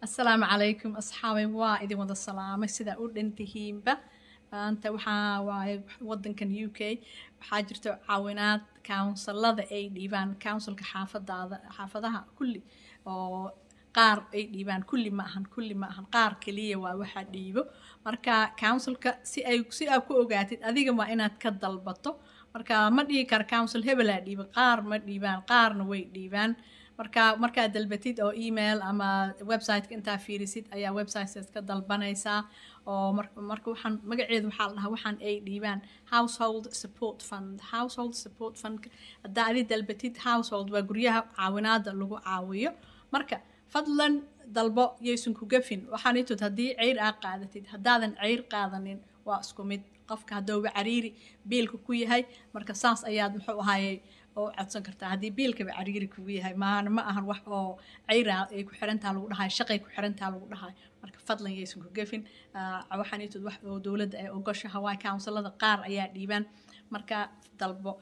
Asalaamu calaykum asxaabay, waa idin wada salaamay sidaa u dhantihiinba. Maanta waxaa waaye wadankan UK waxaa jirta caawinaad councilada ay dhiibaan, councilka xaafadaada, xaafadaha kulli oo qaar ay dhiibaan, kulli ma ahan, kulli ma ahan, qaar keliya waa waxaa dhiibo. Marka councilka si aad ku ogaatid adiga waa inaad ka dalbato. Marka ma dhihi kara council hebelaa dhiiba, qaar ma dhiibaan, qaarna way dhiibaan. Marka markaad dalbatid oo email ama website-ka intaa fiirisid ayaa websites ka dalbanaysaa. Oo marka waxaan magaceedu waxaa la dhahaa, waxaan ay dhiibaan, Household Support Fund. Household Support Fund haddaa adi dalbatid, household waa guryaha caawinaada lagu caawiyo. Marka fadlan dalbo, yaysan ku gafin waxaan itud haddii ceyr aa qaadatid. Haddaadan ceyr qaadanin waa isku mid, qofka haddouba cariiri biilka ku yahay. Marka saas ayaad muxuu ahaayey oo codsan kartaa haddii biilkaba cariiri kugu yahay. Maana ma ahan wax oo ceyraa ay ku xirantaha lagu dhahay, shaqay ku xirantaha lagu dhahay. Marka fadlan yaysan ku gafin waxaan itud wax oo dowladda ay ogoshaha waa councilada qaar ayaa dhiibaan. Marka dalbo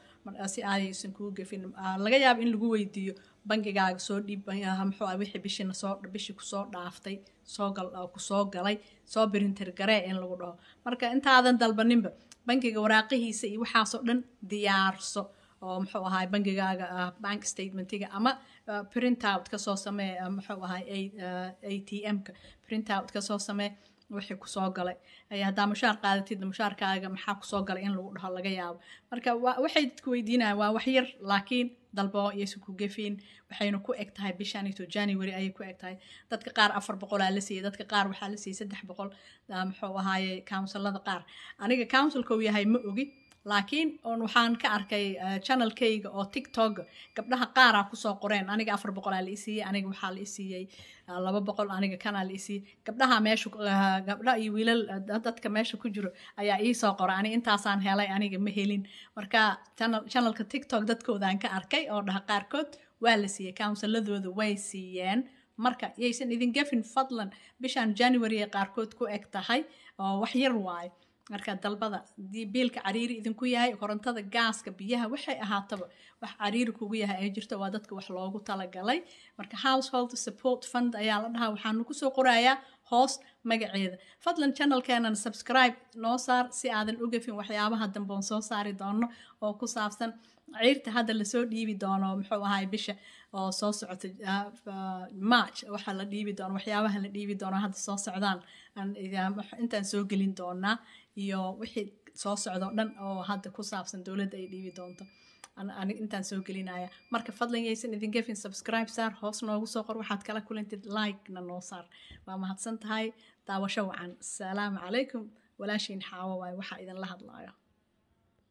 si aadaysan kugu gafin. Laga yaabo in lagu weydiiyo bangigaaga soo dhiib, muxuu ah, wixii bishina soo bishii kusoo dhaaftay soo gal kusoo galay soo printer garee in lagu dhaho. Marka intaadan dalbaninba bangiga waraaqihiisa iyo waxaasoo dhan diyaarso, oo muxuu ahaay bangigaaga bank statementiga ama print out kasoo samee, muxuu ahaay ATM-ka print out kasoo samee wixii kusoo galay. Haddaa mushaar qaadatidna mushaarkaaga maxaa kusoo galay in lagu dhaho laga yaabo. Marka waxay dadku weydiinayaan waa wax yar, laakiin dalbo, yaysan ku gefin. Waxayna ku eg tahay bishanito January ayay ku eg tahay. Dadka qaar 400-aa la siiyey, dadka qaar waxaa la siiyey 300, muxuu ahaaye councilada qaar. Aniga councilka uu yahay ma ogi, laakiin on waxaan ka arkay channelkayga oo TikTok gabdhaha qaaraa kusoo qoreen: aniga 400-aa la isiiyey, aniga waxaa la isiiyey 200, aniga kanaa la isiiyey. Gabdhaha meesha, gabdha iyo wiilal dadka meesha ku jiro ayaa iisoo qoray: aniga intaasaan helay, aniga ma helin. Marka channelka TikTok dadkoodaan ka arkay oo dhaha qaarkood waa la siiyey, counciladooda way siiyeen. Marka yaysan idin gafin fadlan, bishan January ay qaarkood ku eg tahay oo wax yar waayo. Marka dalbada hadii biilka cariiri idinku yahay, korontada, gaaska, biyaha, waxay ahaataba wax cariiri kugu yahay ay jirto, waa dadka wax loogu talagalay. Marka Household Support Fund ayaa la dhahaa, waxaanu kusoo qorayaa hoos magaceeda. Fadlan channelkeenan subscribe noo saar si aadan u gafin waxyaabaha dambe oon soo saari doono oo ku saabsan ciirta hadda lasoo dhiibi doono, muxuu ahaay, bisha oo soo socota March waxaa la dhiibi doono, waxyaabaha la dhiibi doono hadda soo socdaan intaan soo gelin doonaa iyo wixii soo socdo dhan oo hadda ku saabsan dowladda ay dhiibi doonto intaan soo gelinaya. Marka fadlan yaysan idin gefin, subscribe saar, hoos noogu soo qor waxaad kala kulantid, like-na noo saar. Waa mahadsan tahay, daawasho wacan. Asalaamu calaykum, walaashiin Xaawo waay waxaa idinla hadlaayo.